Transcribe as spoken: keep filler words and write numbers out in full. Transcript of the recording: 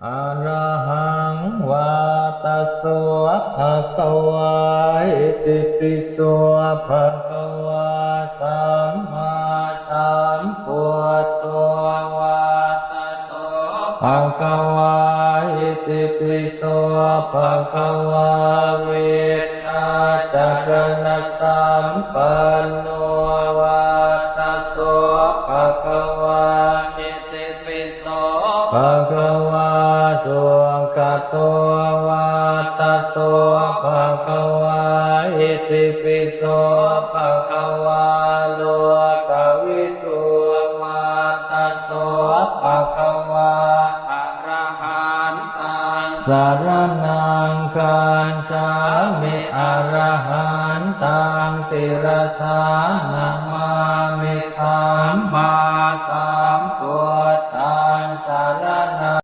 Arahaṃ vata so bhagavā, itipi so bhagavā sammāsambuddho vata so bhagavā, itipi so bhagavā vijjācaraṇasampanno vata so bhagavā, itipi so bhagavā sugato vata so bhagavā, itipi so bhagavā lokavidū vata so bhagavā. Arahantaṃ saraṇaṃ gacchāmi, arahantaṃ sirasā namāmi. Sammāsam